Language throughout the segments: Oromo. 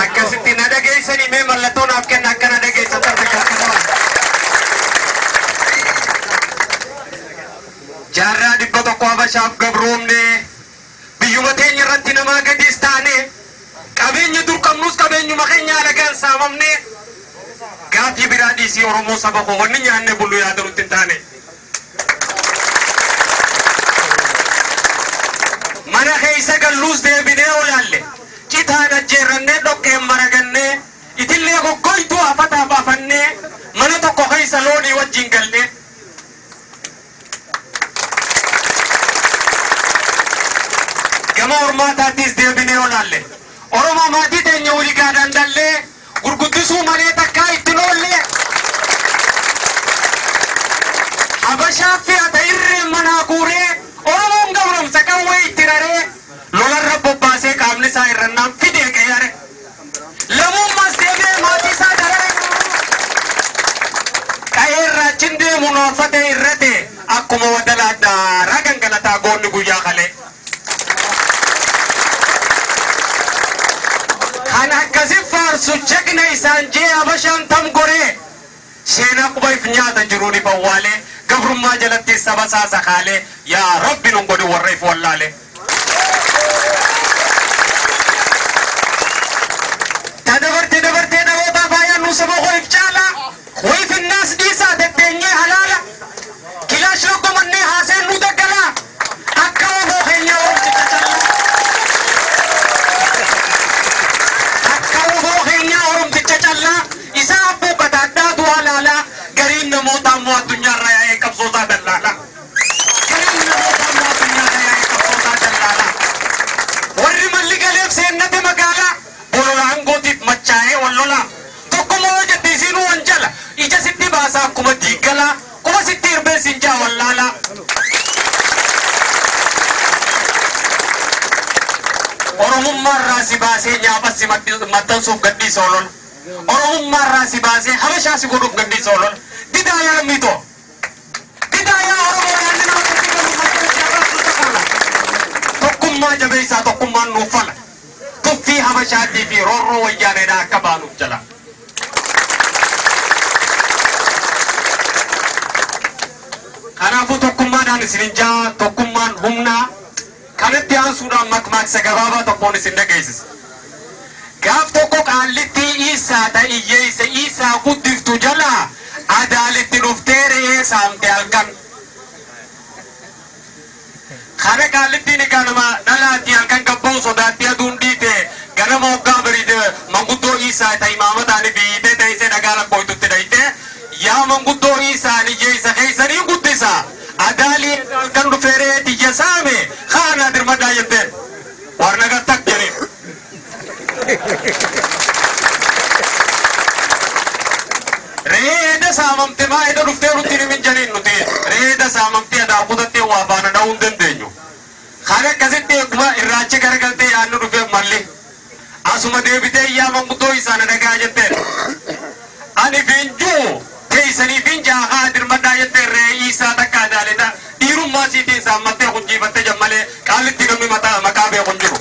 Akkasitti na dhageessanii mee mallattoo naaf kenna akka na dhageessan taate. Jaarraa 100 Habashaaf gabroomne, biyyuma teenya irratti namaa gadiis taane, qabeenya dur qabnus qabeenyuma keenya alagaan saamamne, gaafii biraa dhiisii Oromoo saba koo wanni nyaanne bullu yaada nutti hin taane. Mana keessa galluus deebinee olaalle, citaan ajjeerrannee dhoqqeen maragannee, itillee goggoytuu afataa baafannee, mana tokko keessa loonii wajjin galnee. Gama hormaataattis deebinee olaalle. Oromoo maatii teenya walii gaadhaan dallee gurguddisuu malee takkaa ittiin oolle. Habashaa fe'ata irreen manaa guuree Oromoon gabroomsa qawwee itti raree lolarra bobbaasee qaamni isaa irrannaan fidee qeyyare. Lamummaas deebi'ee maatii isaa darare. Qa'eerraa achin deemu nooffatee irrate akkuma wadalaa daaraa gangalataa goonni guyyaa kalee. Kan akkasi faarsu jagna isaan jee Habashaan tam goree seenaa quba if nyaata jiruun if awwaalee gabrummaa jalatti saba isaa sakaalee yaa Rabbi nun godhi warra if wallaalee. Ta dabartee dabartee dhalootaa faayaan nu saba koo if caalaa wayif innaas dhiisaa tetteenyee halaala kilaash loggomannee haaseen nu daggalaa akka oboo keenya Oromticha callaa. Akka oboo keenya Oromticha callaa isaa abbuuqata addaa du'aa laalaa gariin namoota ammoo addunyaarra yaa'ee qabsootaa dallaalaa. Gariin namoota ammoo addunyaarra yaa'ee qabsootaa dallaalaa. Warri malli galeef seennate magaalaa bolola aangootiif machaa'ee wal lolaa. Tokkummaa yoo jette isinuu wanjala ija sitti baasaa akkuma diiggalaa quba sitti hirbee siin jaa wallaalaa. Oromummaa irraa si baasee nyaafas si maxxansuuf gadhiisa olola. Oromummaa irraa si baasee Habashaa si godhuuf gadhiisa olola. Didaa yaa lammiitoo. Didaa yaa Oromoo yaadni nama tokko galu maxxansi abaarsu ta'uudha. Tokkummaa jabeessaa tokkummaan nuuf fala. Tuffii Habashaatii fi roorroo wayyaaneedhaa akka baanuuf jala. Kanaafuu tokkummaadhaan isin jaa tokkummaan humnaa kanatti aansuudhaan makmaaksa gabaabaa tokkoon isin dhageessisa. Gaaf tokko qaallittii Isaa ta'iyyeessa Isaa guddiftu jalaa adaalitti dhuftee re'ee saamte halkan. Kana qaallittiin egaa nama dhalaatti halkan gabba'u sodaatti aduun dhiite ganama hoggaa bariite manguddoo Isaa ta'e imaama ta'anii biitee ta'isee dhagaa lakkooytutti dhayite yaa manguddoo Isaa niyyeessa keessanii guddisa. Adaalii halkan dhufee re'ee tiyya saame kaanaa dirmadhaa jetteen warra gattak jedheen. Re'ee saamamte maa edda dhuftee nutti himin janiin nuti re'ee saamamtee adaa kutattee waa faana dha'uu hin dandeenyu. Kan akkasitti eeguma irraachi garagaltee yaadnu dhufeef malli. Asuma deebitee yaa manguddoo isaan dhagaa jetteen. Ani finjuu teessanii finjaa haa dirmadhaa jetteen re'ee isaa takka adaaleta dhiirummaa siitiin saammattee kunjiifattee jammalee qaalitti namni maqaa beeku hin jiru.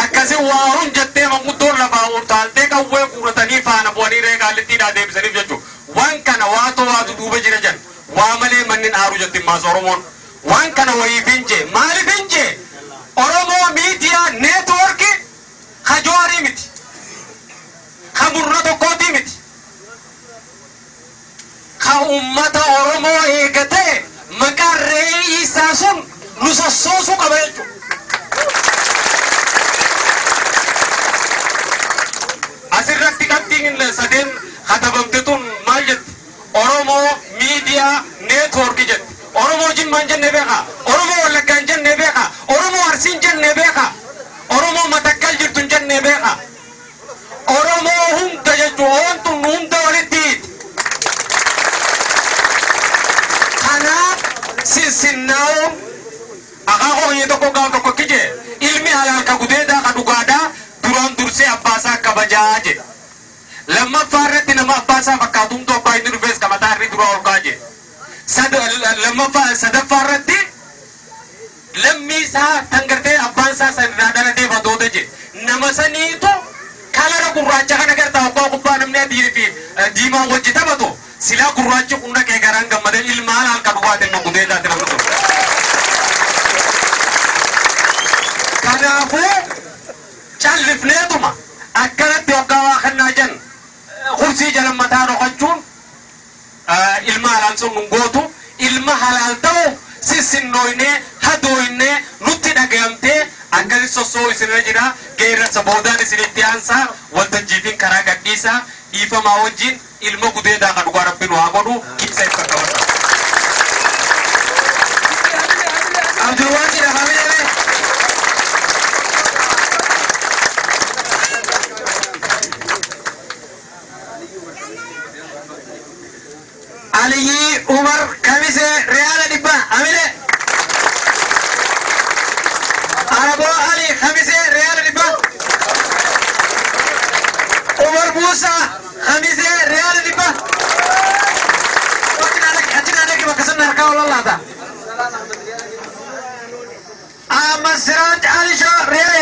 Akkasi waaruun jettee manguddoon lafaa utaaltee qawwee guuratanii faana bu'anii re'ee qaallittiidhaa deebisaniif jechuudha. Waan kana waatoo waatu duuba jira jedhan. Waa malee manni aaru jetti maas Oromoon. Waan kana wayiif hin jee maaliif hin jee Oromoo miidiyaa neetwoorkii ka Jawaarii miti. Ka murna tokkootii miti. Ka uummata Oromoo eegatee maqaan re'ee isaa sun nu sossoosuu qaba jechuudha. Asirratti qabxiin sadeen katabamte tun maal jetti? Oromoo miidiyaa neetwoorkii jetti. Oromoo Jimmaan jennee beekaa? Oromoo Wallaggaan jennee beekaa? Oromoo Arsiin jennee beekaa? Oromoo Matakkal jirtu hin jennee beekaa? Oromoo hunda jechuun oon tun hunda walitti hiiti. Kanaaf sinsinnaa'uun akaakuu hojii tokko gaaf tokko kije ilmi halaal ka gudeedaa ka dhugaadhaa duraan dursee abbaasaa kabajaa jedha. Lammaffaa irratti nama abbaasaa fakkaatu hunduu abbaa inni dhufees ka mataa duraa ol kaa'e. Lammaffaa sadaffaa irratti lammii isaa tan gartee abbaan isaa sanirraa dhalatee fatoota je. Nama saniitu kalara gurraacha kana gartaa abbaa gubbaa namni adii fi diimaan wajji taphatu silaa gurraachi kun dhaqee garaan gammadee ilmaan halkan dhugaatiin nu gudee taate namni sun. Kanaafuu callifneetuma akkanatti hoggaa waa kannaa jan kursii jala mataa dhokachuun ilma halaal sun nun gootu ilma halaal ta'u sissinnoynee hadooynee nutti dhagayamtee akkasi sossoo isinirra jira geerrarsa boodaan isinitti aansaa waltajjiifin karaa gadhiisaa dhiifamaa wajjin ilma gudeedaa kan dhugaa rabbi nu haa godhu kiisa ibsa qabata. Abdulwaaqi dhahamee. Aliyi Umar Kamise Riyaala 100 Amile. Araboo Ali Kamise Riyaala 100. Umar Musa Kamise Riyaala 100. Achi naadaki bakka sanna harkaa ol laata. Ahmad Siraaj Ali Shoo Riyaala.